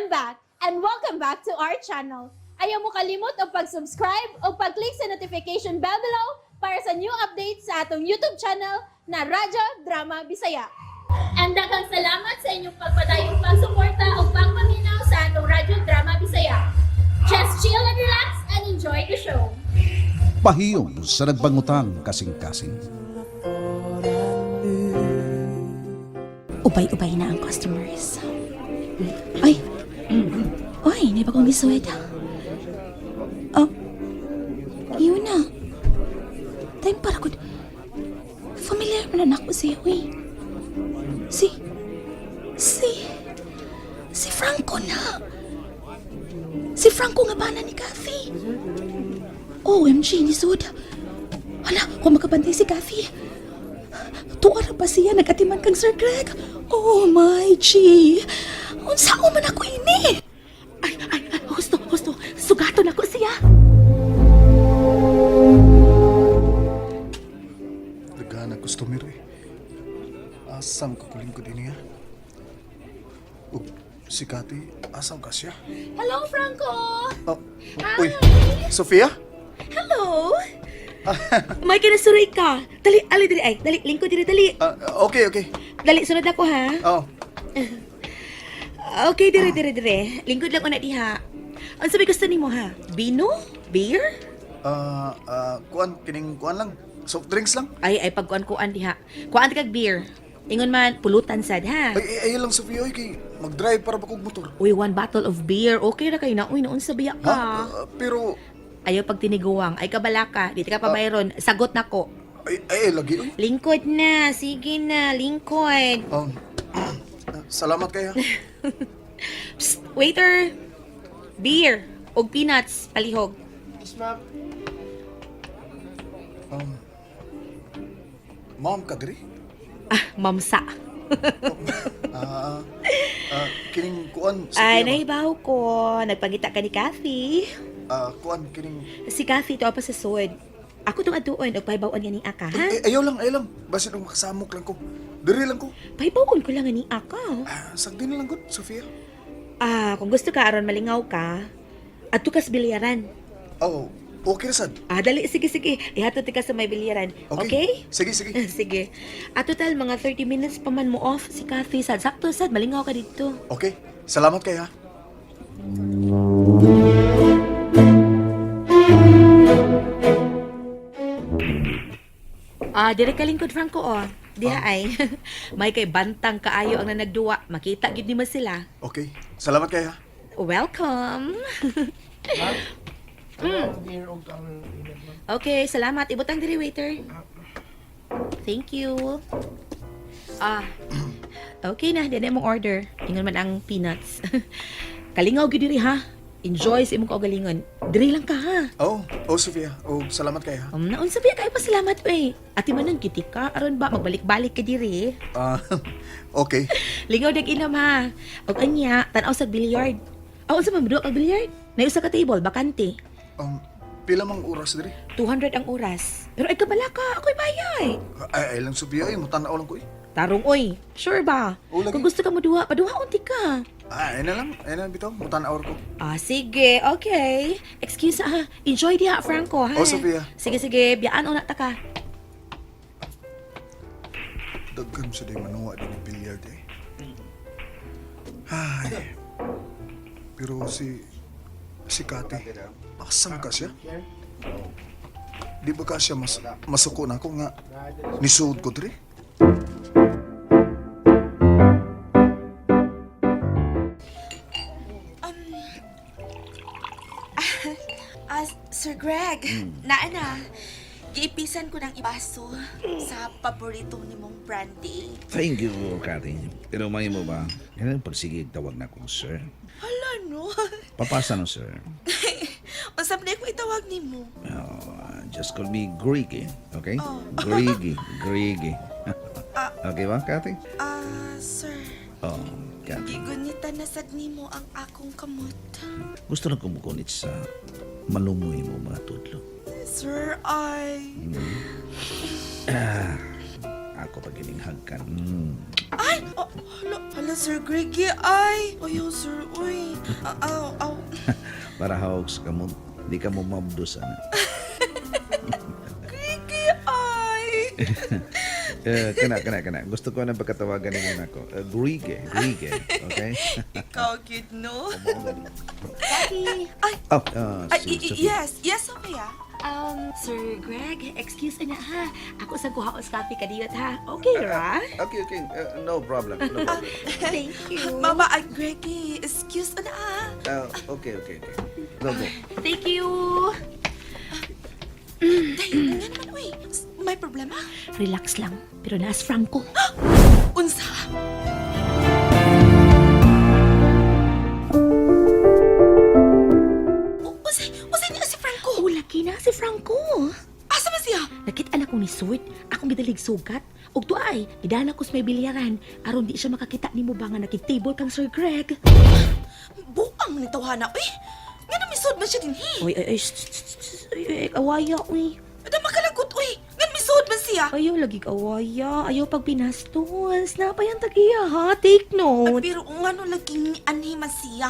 I'm back and welcome back to our channel. Ayaw mo kalimot og pag-subscribe o pag-click sa notification bell below para sa new updates sa atong YouTube channel na Radyo Drama Bisaya. And daghang salamat sa inyong pagpadayong pagsuporta o pagpaminaw sa atong Radyo Drama Bisaya. Just chill and relax and enjoy the show. Pahiyom sa nagbangutang kasing-kasing. Ubay-ubay na ang customers. Ay! Ay, may bagong gisuwed. Oh, yun na. Time para ko. Familiar mo na nako siya, uy. Si... Si... Si Franco na. Si Franco nga bana ni Kathy. OMG, ni Sud. Hala, kung makabantay si Kathy. Tuwa na ba siya nagatiman kang Sir Greg? Oh my G! Unsa man ako ini? Ay, ay, ay, husto, husto. Sugaton ako siya. Daghan customer eh. Asam ko kuling ko din niya. Ug si Kati, asam ka siya? Hello, Franco! Oh, uy, Sofia? Hello! May kinasuroy ka. Dali, ali, dali, ay. Dali, lingkod dili, dali. Ah, okay, okay. Dali, sunod ako, ha? Oh, Okay, dire, dire, dire. Lingkod lang ko na diha. Ano sabi gusto nimo, ha? Bino? Beer? Kuan, kining kuan lang. Soft drinks lang. Ay, ay, pagkuan-kuan diha. Kuan kag beer. Ingon man, pulutan sad, ha? Ay, ay, ayaw lang Sofia, oy, kay mag-drive para bakog motor. Uy, one bottle of beer. Okay ra kayo na. Uy, noon sa biyak Ha? ka. Pero, Ayaw pag tiniguang. Ay, kabala ka. Di ka pa bayron. Sagot na ko. ay, ay, lagi, oy. Lingkod na. Sige na. Lingkod. Salamat kayo. Psst, waiter. Beer. Og peanuts. Palihog. Ma'am ka diri? Ah, mamsa. Ah, kining kuan, Sofia. Ay, Ba? naibaw ko. Nagpangita ka ni Kathy. Ah, kuan, kining Si Kathy, to pa sa sud. Ako tong aduon. Og pahibawan nga ni Aka, ha? Ay, ayaw lang, ayaw lang. Basin ang makasamok lang ko. Diri lang ko. Pahibawan ko lang nga ni Aka. Ah, sagdi na lang gud, Sofia. Ah, kung gusto ka aron malingaw ka, adto ka sa bilyaran. Oh, okay ra sad. Ah, dali, sige, sige. Ihatod ka sa may bilyaran. Okay? Sige, sige. Sige. At total, mga 30 minutes pa man mo off si Kathy. Sad, sakto, sad. Malingaw ka dito. Okay. Salamat kayo ha. Ah, dire ka lingkod, Franco, oh. Diha ay. May kay bantang kaayo ang nanagduwa. Makita gid nimo sila. Okay. Salamat kayo ha. Welcome. Okay, salamat. Ibutang diri, waiter. Thank you. Ah, okay na. Di na imong order. Ingon man ang peanuts. Kalingaw gyud diri ha. Enjoy sa imong kaugalingon. Diri lang ka ha. Oh, oh Sofia. Oh, salamat kayo ha. Naunsa biya kayo pasalamat oy. Ati man nang kiti ka aron ba magbalik-balik ka diri. Ah, okay. Lingaw dag inom ha. Og anya, tan-aw sa billiard. Aw unsa man moduwa kag billiard? Nay usa ka table bakante. Pila mang oras diri? 200 ang oras. Pero ay kabala ka, ako'y bayay. Ay, ay lang Sofia, ay mutanaw lang ko eh. Tarong oy, sure ba? Oo, lagi. Kung gusto ka moduha, paduha unti ka. Ah, ay na lang, ay na lang bitaw, mutanaw ko. Ah, sige, okay. Excuse ah, enjoy diha Franco ha. Oh, Sophia. Sige, sige, biyaan una ta ka. Daghan sa day manuwa din yung billiard eh. Ay. Pero si Kati, asam ka siya? Di ba ka siya mas, masuko na ako nga nisuod ko diri? Ah, Sir Greg, naa na. Giipisan ko ng ibaso sa paborito nimong brandy. Thank you, Kati. Pero may mo ba? Yan ang pagsigig tawag na kong sir. Hala no. Papasa no, sir. Unsa man ko itawag nimo? Oh, just call me Greedy, okay? Greedy, Greedy. Okay ba, Kati? Ah, sir, Oh, Kati. gigunitan na sad nimo ang akong kamot. Gusto lang kumukunit sa malumoy mo mga tudlo. Sir, ay. Ako pa gininghagkan. Ay! Oh, hala, hala, Sir Greggy, ay! Ayaw, sir, uy. Ah, Aw, aw. Para hawag sa kamo, di ka mo mabdos ana. Greggy, ay! Eh, kana kana kana. Gusto ko na pagkatawagan nimo nako. Grige, Grige, okay? Ikaw, cute, no? Daddy! Ay, Oh, ay, si Sophia. yes, yes, Sophia. Sir Greg, excuse na ha. Ako sa kuha sa coffee kadiyot ha. Okay ra? Okay, okay. No problem. No problem. Thank you. Mama, ay, Greggy, excuse na ah. Okay. Go, go. Thank you. Day, nga naman, uy. May problema? Relax lang. Pero naas Franco. Unsa? Unsay, unsay niya si Franco? Oh, laki na si Franco. Asa man siya? Nakita na kong ni Sweet. Akong gidalig sugat. Og tuay, gidala ko sa may bilyaran. Aron di siya makakita nimo ba nga nakig-table kang Sir Greg. Buang ni tawhana, uy. Nga na misod man siya dinhi. Oy, ay, ay, shh, shh, shh, ay, ay, awaya, uy. Ada makalagot, uy. Nga na misod man siya. Ayaw lagi awaya. Ayaw pag binastos. Napayang tagiya, ha? Take Ay, note. pero nga no laging anhi man siya.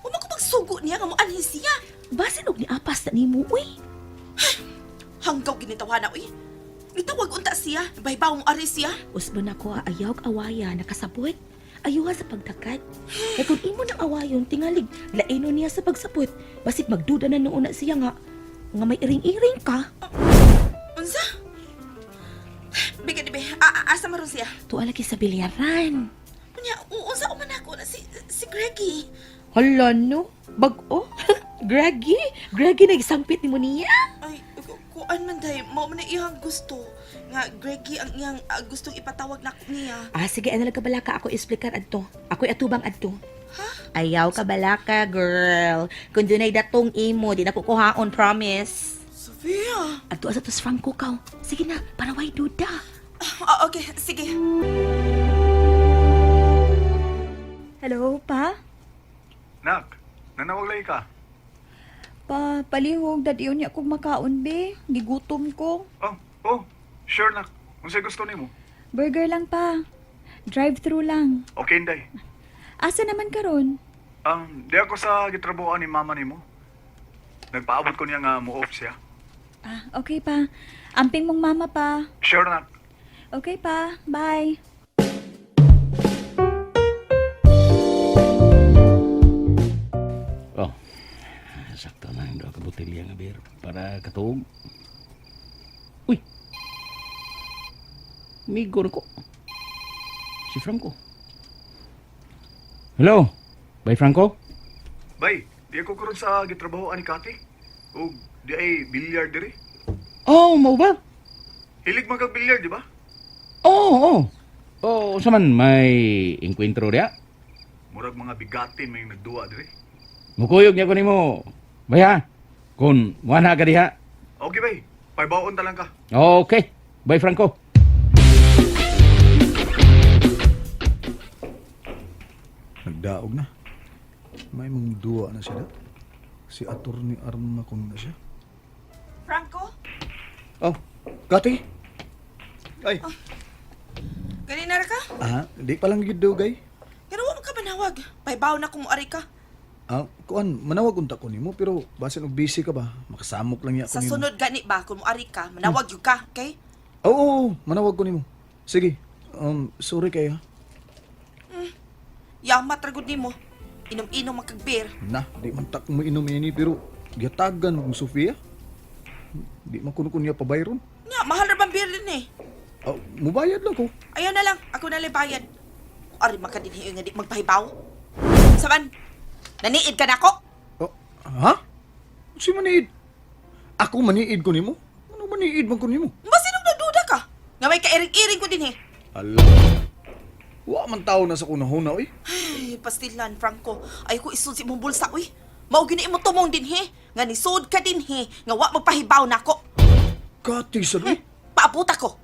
Uma ko magsugo niya nga mo anhi siya. Basin og ni apas na nimo, uy. Hanggaw ginitawana, uy. Nitawag unta siya. Baybawong ari siya. Usbon ako, ayaw og awaya, nakasabot. Ayuha sa pagdakat. Kay kung imo nang awayon, tingalig, laino niya sa pagsapot. Basig magduda na noon na siya nga, nga may iring-iring ka. Unsa? Biga di be. Asa maron siya? Tuwa lagi sa bilyaran. Unya, unsa man ako na si si Greggy. Hala no, bag-o. Greggy, Greggy nagsampit ni mo niya. Ay, kuan man day, mao man na iyang gusto. Nga Greggy ang iyang gustong ipatawag na niya. Ah, sige, ano lang kabalaka ako explicar adto. Ako'y atubang adto. Ayaw ka balaka, girl. Kung dunay datong imo, di na ko kuhaon, promise. Sophia. Adto asa tos Franco kaw. Sige na, para way duda. Ah, okay, sige. Hello, pa? Nak, nanawag lagi ka. Pa, palihog, dad niya kog makaon, be. Gigutom ko. Oh, oh, sure nak. Unsay gusto nimo? Burger lang, pa. Drive-thru lang. Okay, inday. Asa naman karon? Di ako sa gitrabuhan ni mama nimo. Nagpaabot ko niya nga mo-off siya. Ah, okay pa. Amping mong mama pa. Sure nak. Okay pa. Bye. Oh, sakto na ang duha ka botelya nga beer para katuog. Uy! Migo na ko. Si Franco. Hello? Bay Franco? Bay, di ako karon sa gitrabahoan ni Kati. Og di ay bilyar diri. Oh, mao ba? Hilig man kag bilyar, di ba? Oo, oh, oo. Oh, unsa man may enkwentro diya? Murag mga bigatin may nagduwa diri. Mukuyog niya ko nimo. Bay ha? Kung wala ka diha. Okay, bay. Paybaon ta lang ka. Okay. Bye Franco. Nagdaog na. May mong duwa na siya da. Si Attorney Arma kung na siya. Franco, Oh, Kati. Ay, ganina ra ka? ah, di pa lang gid dugay. Pero wa man ka manawag. Baybaw na kung ari ka. Ah, kuan, manawag unta ko nimo pero basin og busy ka ba? Makasamok lang niya ko Sa nimo. sunod gani ba kung ari ka, manawag gyud ka, okay? Oo, oo, oo, manawag ko nimo. Sige. Sorry kayo. Yamat ra gud nimo. Inom-inom man kag beer. Na, di man tak mo inom ini pero giyatagan og Sofia. Di man kuno ko niya pabayron. Nya, mahal ra bang beer din eh. Ah, mubayad lang ko. Ayaw na lang, ako na lang bayad. Kung ari man ka dinhi nga di magpahibaw. Saban, naniid ka nako? Oh, ha? Si maniid. Ako maniid ko nimo? Ano maniid man ko nimo? Basin og nagduda ka. Nga may kairing-iring ko dinhi. Ala. Wa man tao na sa kunahuna oy. Ay, pastilan, Franco. Ay ko isud si imong bulsa, uy. Mao gini imo tumong dinhi. Nga nisud ka dinhi, nga wa magpahibaw nako. Kati sa oy. Paabot ako.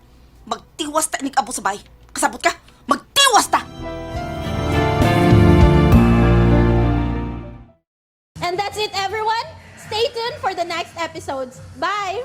Magtiwas ta inig abo sa bay. Kasabot ka? Magtiwas ta! And that's it, everyone. Stay tuned for the next episodes. Bye!